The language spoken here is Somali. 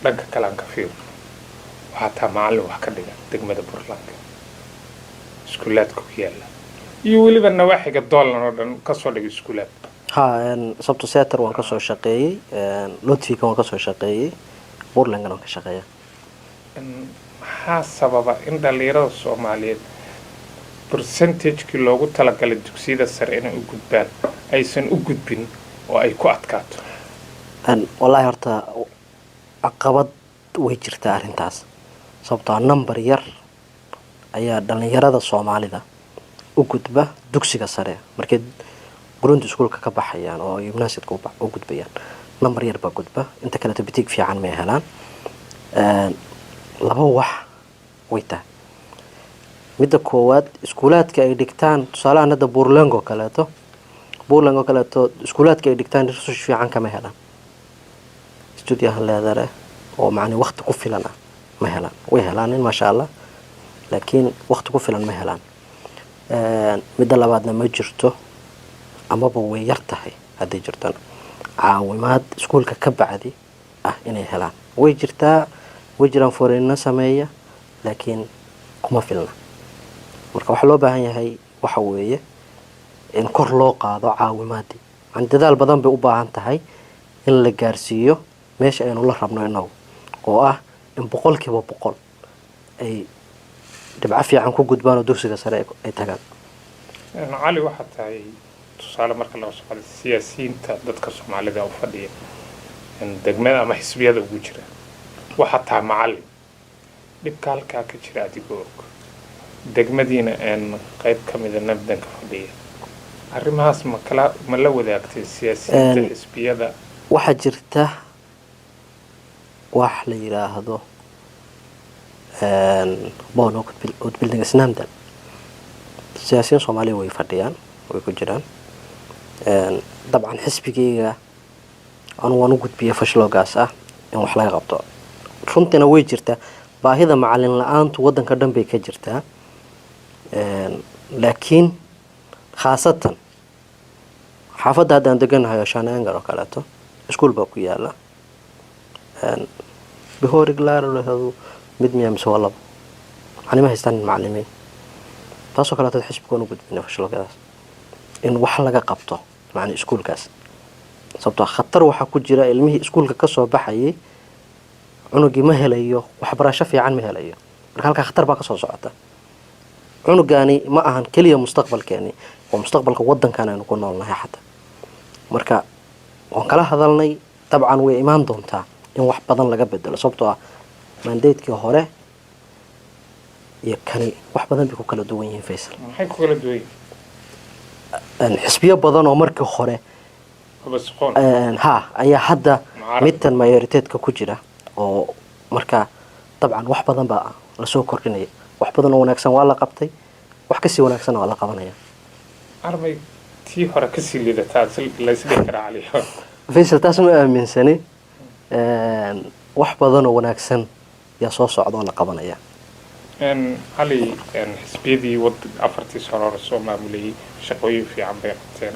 Dhanka kale aan ka fiirno, waxaa taa macallin wax ka dhiga degmada Borlänge, iskuulaadka ku yaala iyo weliba nawaaxiga Dalarna oo dhan kasoo dhigay iskuulaad. Ha, sabto Säter waan kasoo shaqeeyey, Ludvika waan kasoo shaqeeyey, Borlängena waan ka shaqeeya. Maxaa sababa in dhalinyarada Soomaaliyeed percentagekii loogu talagalay dugsiyada sare inay u gudbaan aysan u gudbin oo ay ku adkaato? Wallaahi horta caqabad way jirtaa arrintaas, sababtoo number yar ayaa dhalinyarada Soomaalida u gudba dugsiga sare. Markay grundskolanka ka baxayaan oo gymnasiet-ka u gudbayaan, number yar baa gudba, inta kaleeto betyg fiican may helaan. Laba wax way tahay. Midda koowaad, iskuulaadka ay dhigtaan, tusaalahan hadda Borlänge oo kaleeto, Borlänge oo kaleeto iskuulaadka ay dhigtaan resurs fiican kama helaan, studiehandledare oo macni waqti ku filan ah ma helaan. Way helaan in maasha Allah, laakiin waqti ku filan ma helaan. Midda labaadna, ma jirto amaba way yar tahay hadday jirtana caawimaad iskuulka ka bacdi ah inay helaan. Way jirtaa, way jiraan foreigno sameeya, laakiin kuma filna. Marka waxaa loo baahan yahay waxa weeye in kor loo qaado caawimaadii. Yani dadaal badan bay u baahan tahay in la gaarsiiyo meesha aynu la rabno inagu, oo ah in 100% ay dhibco fiican ku gudbaan oo dugsiga sare ay tagaan. Cali, waxaa tahay tusaale marka laga soo qaado siyaasiyiinta dadka Soomaalida u fadhiya degmada ama xisbiyada ugu jira. Waxaa tahay macallin, dhibka halkaa ka jira adigoo og, degmadiina qayb ka mida nämndenka fadhiya, arrimahaas ma kala ma la wadaagtay siyaasiyiinta xisbiyada? Waxaa jirta wax la yiraahdo barn- och utbildningsnämnden. Siyaasiyiin Soomaaliya way fadhiyaan, way ku jiraan. Dabcan xisbigayga anu waan u gudbiyay förslaggaas ah in wax laga qabto. Runtiina way jirtaa baahida macalin la-aantu, wadanka dhan bay ka jirtaa, laakiin khaasatan xaafadda haddaan deganahay oo Shanengar oo kaleeto iskuul baa ku yaala. Behörig lärare mid miya mise waa labo, macalima haystaan macalimiin. Taasoo kaleeto xisbiga waan u gudbinay förslaggadaas in wax laga qabto macna iskuulkaas, sababtoo khatar waxaa ku jira ilmihii iskuulka kasoo baxayay, cunugii ma helayo waxbarasho fiican, ma helayo. Marka halkaa khatar baa kasoo socota. Cunugani ma ahan keliya mustaqbalkeeni, waa mustaqbalka wadankan aynu ku noolnahay xataa. Marka waan kala hadalnay. Dabcan way imaan doontaa in wax badan laga bedelo, sababtoo ah mandatekii hore iyo kani wax badan bay ku kala duwan yihiin, Faysal. Maxay ku kala duwan yihiin? Xisbiyo badan oo markii hore opposition ha ayaa hadda mucaarad. Midtan majoritetka ku jira oo marka dabcan wax badan baa lasoo kordhinaya. Wax badan oo wanaagsan waa la qabtay, wax kasii wanaagsanna waa la qabanaya. Armay tii hore kasii liidataa laysdhihi karaa, Cali? Faysal, taas ma aaminsani. Wax badan oo wanaagsan yaa soo socda oo la qabanaya. Cali, xisbiyadii wad 4-tii sano hore soo maamulayay shaqooyin fiican bay qabteen.